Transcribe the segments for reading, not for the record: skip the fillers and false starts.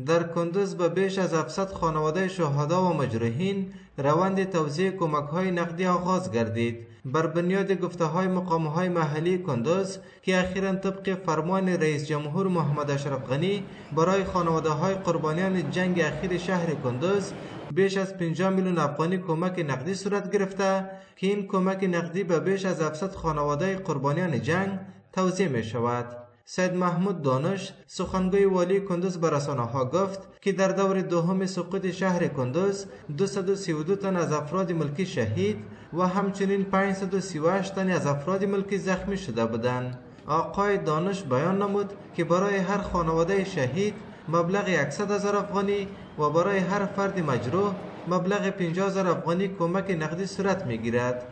در کندز به بیش از 700 خانواده شهدا و مجروحین روند توزیع کمک‌های نقدی آغاز گردید. بر بنیاد گفته‌های مقام‌های محلی کندز که اخیراً طبق فرمان رئیس جمهور محمد اشرف غنی برای خانواده‌های قربانیان جنگ اخیر شهر کندز بیش از 50 میلیون افغانی کمک نقدی صورت گرفته که این کمک نقدی به بیش از 700 خانواده قربانیان جنگ توزیع می شود. سید محمود دانش، سخنگوی والی کندز، به رسانه ها گفت که در دور دوم سقوط شهر کندز 232 تن از افراد ملکی شهید و همچنین 538 تن از افراد ملکی زخمی شده بودند. آقای دانش بیان نمود که برای هر خانواده شهید مبلغ 100 هزار افغانی و برای هر فرد مجروح مبلغ 50 هزار افغانی کمک نقدی صورت می گیرد.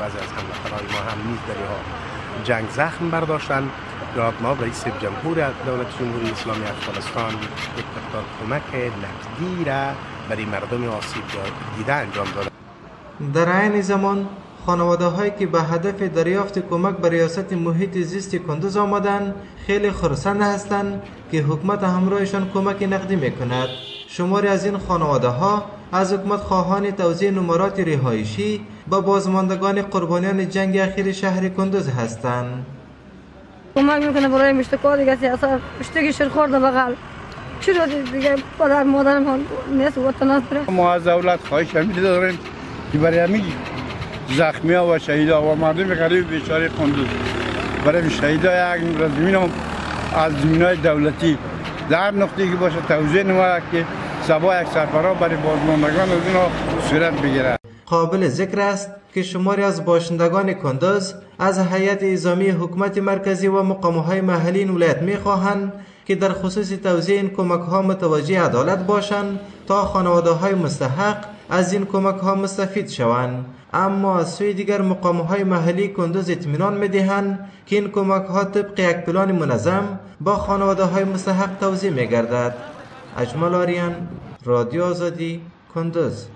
بعضی از هموطنهای ما هم نیز در جنگ زخم برداشتن. جناب ما رئیس جمهور دولت جمهوری اسلامی افغانستان یک مقدار کمک نقدی را برای مردم آسیب دیده انجام داد. در عین زمان، خانواده هایی که به هدف دریافت کمک به ریاست محیط زیست کندز آمدند، خیلی خرسند هستند که حکومت همراهشان کمک نقدی میکند. شماری از این خانواده ها از حکومت خواهان توزیع نمرات رهایشی به بازماندگان قربانیان جنگ اخیر شهر کندز هستند. کمک میکنه برای مشتکا دیگه، اصلا مشتکی شیر خورده بغل چرا دیگه پدر مادرم هم نیست، وطن نداره. ما از دولت خواهش همین داریم که برای همین زخمی ها و شهیدها و مردم غریب بیچاره کندوز، برای شهیدها یک زمین هم از زمین های دولتی در هر نقطه‌ای که باشه توزیع نماید که سبا یک سرپراه برای بازماندگان از اینا صورت بگیره. قابل ذکر است که شماری از باشندگان کندز از هیئت اعزامی حکومت مرکزی و مقامهای محلی این ولایت میخواهند که در خصوص توزیع این کمک ها متوجه عدالت باشند تا خانواده های مستحق از این کمک ها مستفید شوند. اما از سوی دیگر، مقام های محلی کندز اطمینان میدهند که این کمک ها طبق یک پلان منظم با خانواده های مستحق توزیع میگردد. اجمل آریان، رادیو آزادی، کندز.